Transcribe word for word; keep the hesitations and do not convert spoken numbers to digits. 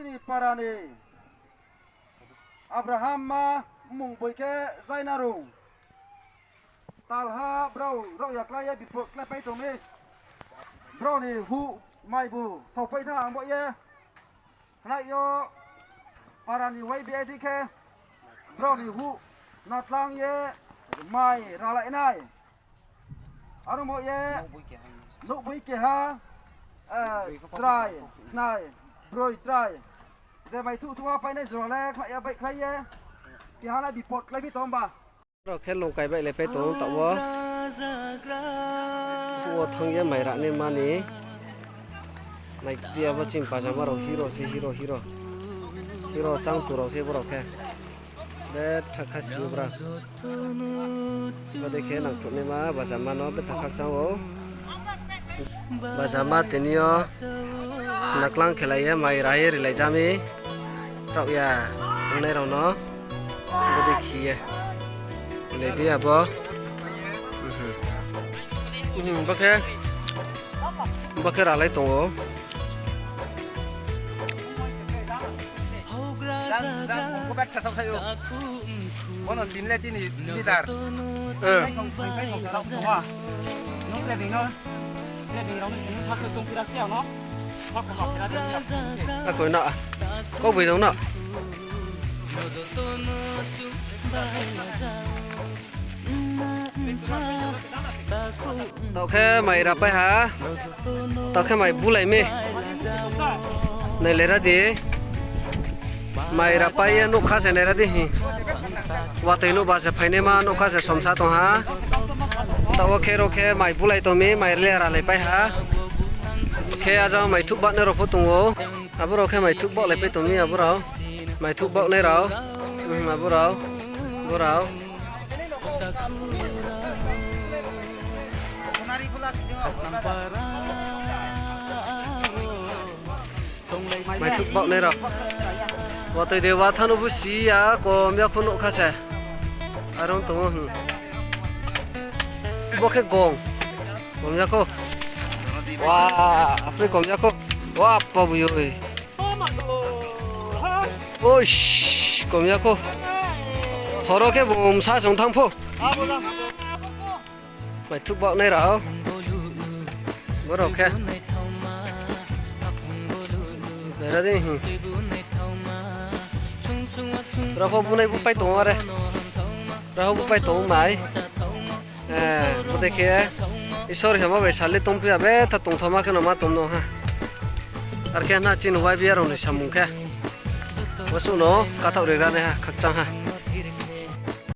Chini para ni Abraham ma mmung boi khe Jainarung. Talha brao raohya klái ye bipot kláipai tong mi. Brao ni huh maibu saopai thanng ang bo ye. Khnai yo para ni Y B A D khe brao ni huh natlang ye mai ralai nai. Aro mo ye nouhboi keha, chrai, khnai, broi chrai. Je maithuh thuh ha painai jora le khnai ya baihkhlai ye. Keha nai bipot kláipai tong ba. Rao khe lungkai baih le pai tong taoh wo. Phuh wo thanng ye mai ranaima ni. Nai di abo chini bajama rao hero se hero hero. Hero changtu rao se bo rao khe. Betha kha si bra. Bodei khe nangkhruhnaima bajama no betha khakchang ou. Bajama tini yo naklang khelai ye mai ra ye rilai ja mi. Raohya ongnai rao no. Bodei khe ye. Nai di abo. Bo khe ralai tong ou. Bono tini le chini leader. Akoi na, kau boi dong na. Taoh khe mai rapai ha. Taoh khe mai bulai mi. Nailai ra di. Mai rapai ye nougkha se nai ra di hi. Watoi nouhba se phainaima nougkha se somsa tong ha. Taoh wo khe ro khe mai bulai tong mi, mai le ralaipai ha. Khe ajang maithuh baohnai rao pho tong ou. Abo rao khe maithuh baohlaipai tong mi abo rao. Maithuh baohnai rao. Abo rao. Bo rao. Maithuh baohnai rao. Watoi de watha no bo si ya, kom ya kho nougkha se. Are ong tong ou. Bo khe gong. Kom ya kho. Wa, apni kom ya kho. Wa, pa bui oi. Oish, kom ya kho. Horo khe bung msa song thanng pho. Maithuh baohnai rao. Bo rao khe. Nai ra di hi. Rao pho bunai bu pai tong ou are. Rao pho bu pai tong ou mai. Bodei khe Isor hema bai sal le tongphi ya, betha tongthoma khe no ma tong no ha. Ar khe na chini Y B A rao ni samung khe. Bosuh no kathaoh ri ra nai ha, khakchang ha.